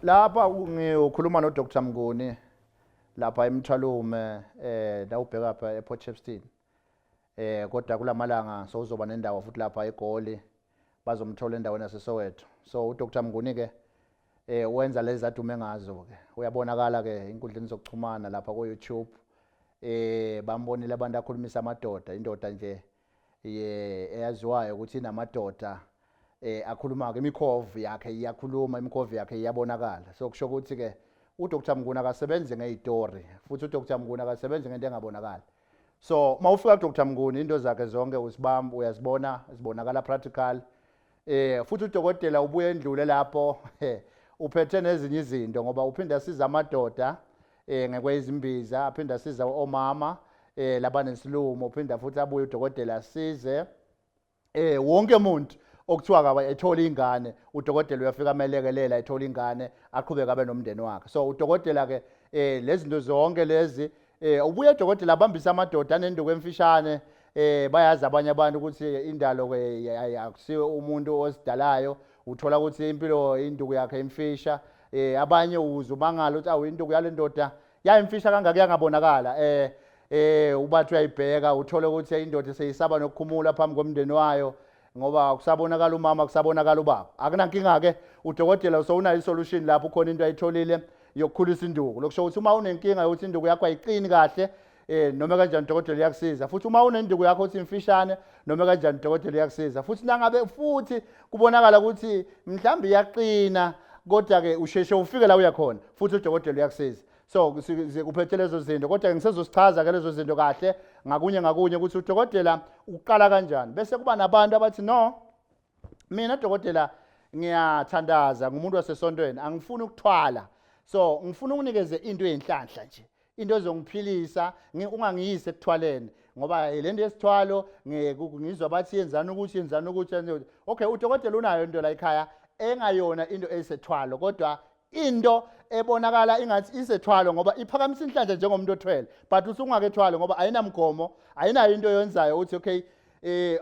Lapha ngiyokhuluma no Dr Mnguni lapha eMthwalume, la ubheka lapha ePort Shepstone. Kodwa kulamalanga sowuzoba nendawo futhi lapha eGoli, bazomthola endaweni yaseSoweto. So uDr Mnguni ke wenza lezi adume ngazo ke. Uyabonakala ke inkundleni zokuxhumana lapha ku YouTube. Bambonile abantu akhulumisa amadoda, indoda nje ye eyaziwayo ukuthi inamadoda akhuluma ke, imikhovu yakhe iyakhuluma, imikhovu yakhe iyabonakala. So kusho ukuthi ke uDr Mnguni akasebenzi ngezitori, futhi uDr Mnguni akasebenzi ngento engabonakali. So mawufika kuDr Mnguni, into zakhe zonke usibamba, uyazibona, zibonakala practical. Futhi udokotela ubuye endlule lapho uphethe nezinye izinto, ngoba uphinda asiza amadoda ngekwezimbiza, aphinda asiza omama labanesilumo, uphinda futhi abuye udokotela asize wonke umuntu okuthiwa kaba ethola ingane. Udokotela uyafika amelekelela ethola ingane, aqhubeke abe nomndeni wakhe. So udokotela ke lezi zinto zonke lezi, ubuye udokotela abambisa amadoda anenduku emfishane. Bayazi abanye abantu ukuthi indalo ke akusiyo umuntu osidalayo, uthola ukuthi impilo induku yakhe imfisha. Abanye uze ubangala ukuthi awu, induku yale ndoda yayimfisha kangaka, yangabonakala. Ubathi uyayibheka, uthole ukuthi indoda seyisaba nokukhumula phambi komndeni wayo ngoba kusabonakala umama, kusabonakala ubaba. Akunankinga ke, udokotela usowunayo isolution lapho khona, into ayitholile yokukhulisa induku. Lokusho ukuthi uma unenkinga yokuthi induku yakho ayiqini kahle, noma kanjani udokotela uyakusiza. Futhi uma unenduku yakho uthi imfishane, noma kanjani udokotela uyakusiza. Futhi nangabe futhi kubonakala ukuthi mhlawumbe iyaqina, kodwa ke usheshe ufike la uyakhona, futhi udokotela uyakusiza. So kuphethe lezo zinto, kodwa ngisezosichaza ke lezo zinto kahle ngakunye ngakunye ukuthi udokotela uqala kanjani. Bese kuba nabantu abathi, "No, mina dokotela ngiyathandaza, ngumuntu wasesontweni, angifuni ukuthwala, so ngifuna unginikeze into yenhlanhla nje, into ezongiphilisa, ungangiyisi ekuthwaleni, ngoba le nto yesithwalo ngizwa bathi yenzani ukuthi yenzani ukuthi yenzani ukuthi." Okay, udokotela unayo into la ekhaya engayona into eyisethwalo, kodwa into ebonakala ingathi isethwalo ngoba iphakamisa inhlanhla njengomuntu othwele, but usungakethwalo ngoba ayinamgomo, ayinayo into oyenzayo uthi okay,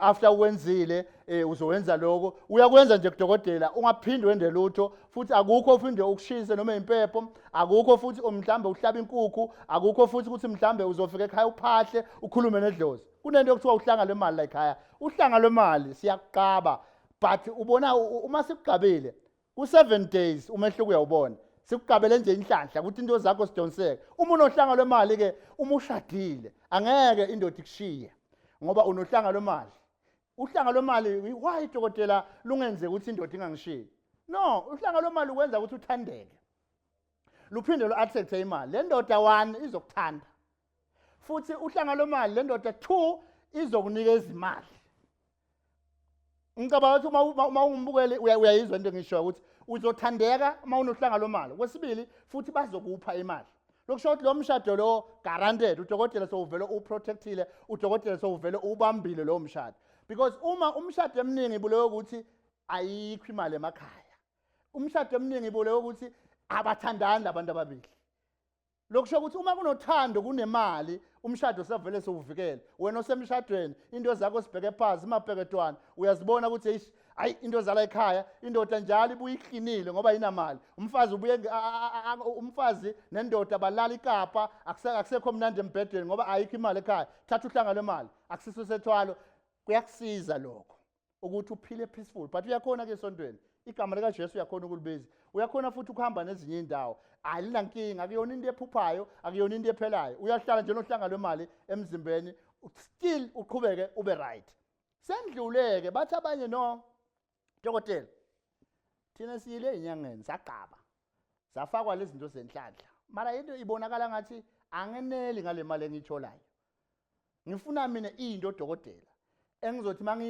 after ukwenzile uzowenza lokho. Uyakwenza nje kudokotela, ungaphindi wende lutho futhi, akukho uphinde ukushise noma impepho, akukho futhi mhlambe uhlaba inkukhu, akukho futhi ukuthi mhlambe uzofika ekhaya uphahle, ukhulume nedlozi. Kunento ekuthiwa uhlanga lwemali la ekhaya. Uhlanga lwemali siyakuqaba, but ubona uma sikuqabile ku-7 days umehluko uyawubona. Sikuqabele nje inhlanhla ukuthi into zakho sidonseke. Uma unohlanga lwemali ke, uma ushadile, angeke indoda ikushiye ngoba unohlanga lwemali. Uhlanga lwemali, why dokotela lungenze ukuthi indoda ingangishiyi? No, uhlanga lwemali ukwenza ukuthi uthandeke, luphinde lu-attract imali. Le ndoda, one, izokuthanda, futhi uhlanga lwemali le ndoda, two, izokunikeza imali. Ngicabanga ukuthi uma ungumbukeli uyayizwa into engishoyo ukuthi uzothandeka uma unohlanga lwemali. Kwesibili futhi bazokupha imali. Lokusho ukuthi lo mshado lo guaranteed, udokotela sowuvele uprotectile, udokotela sowuvele ubambile lowo mshado, because uma umshado eminingi ibulewe ukuthi ayikho imali emakhaya, umshado eminingi ibulewe ukuthi abathandani labantu ababili. Lokusho ukuthi uma kunothando, kunemali, umshado sevele sewuvikele. Wena osemshadweni, into zakho sibheke phansi imabheketwana, uyazibona ukuthi eish, hayi, into zala ekhaya, indoda njalo ibuye iklinile ngoba inamali. Umfazi ubuye umfazi nendoda balala ikapa, akusekho mnandi embhedeni ngoba ayikho imali ekhaya. Thatha uhlanga lwemali, akusiso sethwalo, kuyakusiza lokho ukuthi uphile peaceful. But uyakhona ke esontweni, igama likaJesu uyakhona ukulibiza, uyakhona futhi ukuhamba nezinye indawo, alinankinga, akuyona into ephuphayo, akuyona into ephelayo. Uyahlala nje nohlanga lwemali emzimbeni, still uqhubeke ube right. Sendluleke, bathi abanye, "No dokotela, thina siyile enyangeni, sagqaba, safakwa lezi zinto zenhlanhla, mara into ibonakala ngathi angeneli ngale mali engiyitholayo. Ngifuna mina into dokotela engizothi mangiyi